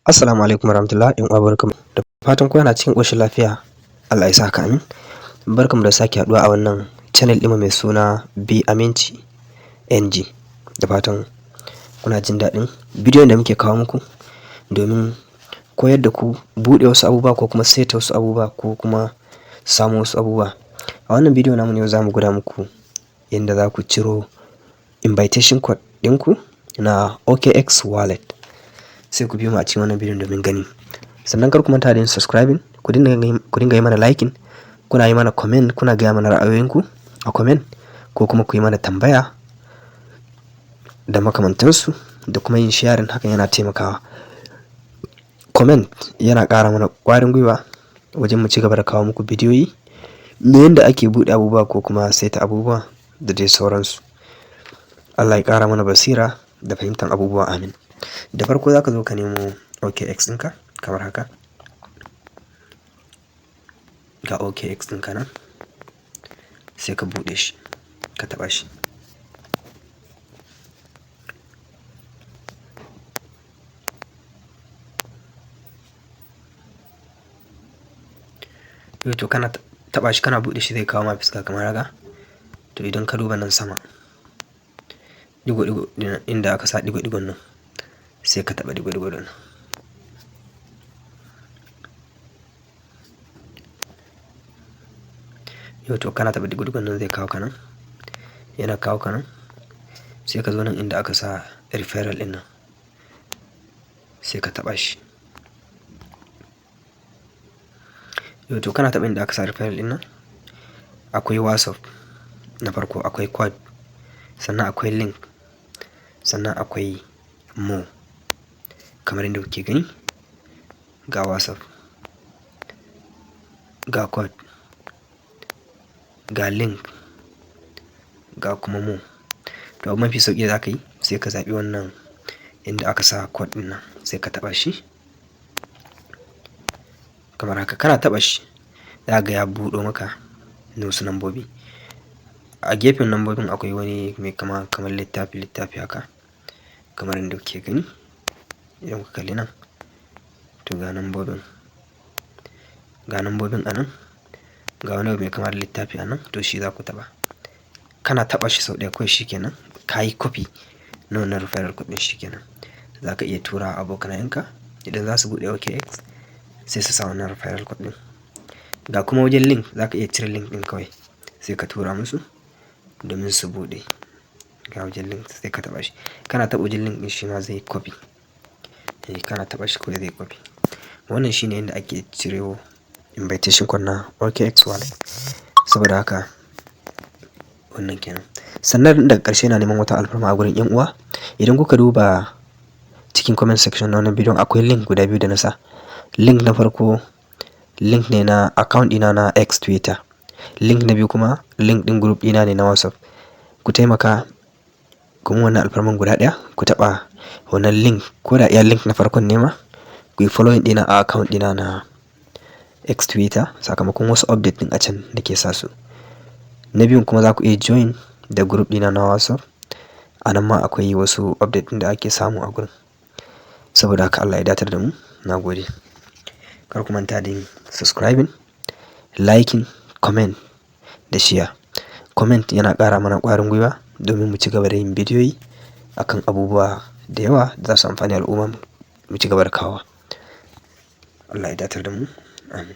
Assalamu alaikum warahmatullahi, ƴan uwa, barkamu da fatan kowa na cikin ƙoshin lafiya. Allah ya sa haka, amin. Barkamu da sake haɗuwa a wannan channel ɗinmu mai suna B Aminci NG. Da fatan kuna jin daɗin bidiyon da muke kawo muku domin koyar da ku buɗe wasu abubuwa ko kuma saita wasu abubuwa ko kuma samo wasu abubuwa. A wannan bidiyo namu na yau, za mu gwada muku yadda za ku ciro invitation code ɗinku na OKX Wallet. Sai ku biyo mu a cikin wannan bidiyon domin gani. Sannan kar ku manta da yin subscribing, ku dinga yi mana liking, kuna yi mana comment, kuna gaya mana ra'ayoyinku a comment, ko kuma ku yi mana tambaya da makamantansu, da kuma yin sharing. Hakan yana taimakawa. Comment yana ƙara mana ƙwarin gwiwa wajen mu ci gaba da kawo muku bidiyoyi na yanda ake buɗe abubuwa ko kuma saita abubuwa da dai sauransu. Allah ya ƙara mana basira da fahimtar abubuwa, amin. Da farko za ka zo ka nemo OKX ɗinka kamar haka. Ga OKX ɗinka nan, sai ka buɗe shi, ka taɓa shi. To, kana taɓa shi, kana buɗe shi, zai kawo ma fuska kamar haka. To, idan ka duba nan sama, ɗigo-ɗigo inda aka sa ɗigo-ɗigon nan, sai ka taɓa ɗigo-ɗigo ɗin nan. Yau to, kana taɓa ɗigo-ɗigon nan, zai kawo ka nan, yana kawo ka nan, sai ka zo nan inda aka sa referral ɗin nan, sai ka taɓa shi. Yau to, kana taɓa inda aka sa referral ɗin nan, akwai WhatsApp na farko, akwai code, sannan akwai link, sannan akwai more. Kamar yadda kuke gani, ga WhatsApp, ga code, ga link, ga kuma more. To, abu mafi sauƙi da za ka yi, sai ka zaɓi wannan inda aka sa code ɗin nan, sai ka taɓa shi. Kamar haka, kana taɓa shi, za ka ga ya buɗo maka na wasu lambobi. A gefen lambobin akwai wani mai kama kamar littafi littafi haka, kamar yadda kuke gani. Idan kuka kalli nan, to ga lambobin a nan, ga wani abu mai kama da littafi a nan, to shi za ku taɓa. Kana taɓa shi sau ɗaya kawai, shi kenan, ka yi copy na wannan referral code ɗin, shi kenan. Za ka iya tura wa abokanayenka idan za su buɗe OKX, sai su sa wannan referral code ɗin. Ga kuma wajen link, za ka iya cire link ɗin kawai, sai ka tura musu domin su buɗe. Ga wajen link, sai ka taɓa shi. Kana taɓa wajen link ɗin, shi ma zai copy. Eh, kana taɓa shi kawai zai copy. Wannan shine yadda ake cirewa invitation code na OKX Wallet. Saboda haka wannan kenan. Sannan daga ƙarshe, ina neman wata alfarma a gurin 'yan uwa. Idan kuka duba cikin comment section na wannan bidiyon, akwai link guda biyu da na sa. Link na farko link ne na account ɗina na X Twitter. Link na biyu kuma link ɗin group ɗina ne na WhatsApp. Ku taimaka ku mun wannan alfarman guda ɗaya, ku taɓa wannan link, ko da iya link na farkon ne ma, ku yi following ɗina a account ɗina na X Twitter, sakamakon wasu update ɗin a can nake sa su. Na biyun kuma za ku iya join da group ɗina na WhatsApp. A nan ma akwai wasu update ɗin da ake samu a gurin. Saboda haka Allah ya datar da mu. Na gode. Kar ku manta da yin subscribing, liking, comment da share. Comment yana ƙara mana ƙwarin gwiwa domin mu ci gaba da yin bidiyoyi akan abubuwa da yawa da za su amfani al'umma, mu ci gaba da kawowa. Allah ya datar da mu. Amin.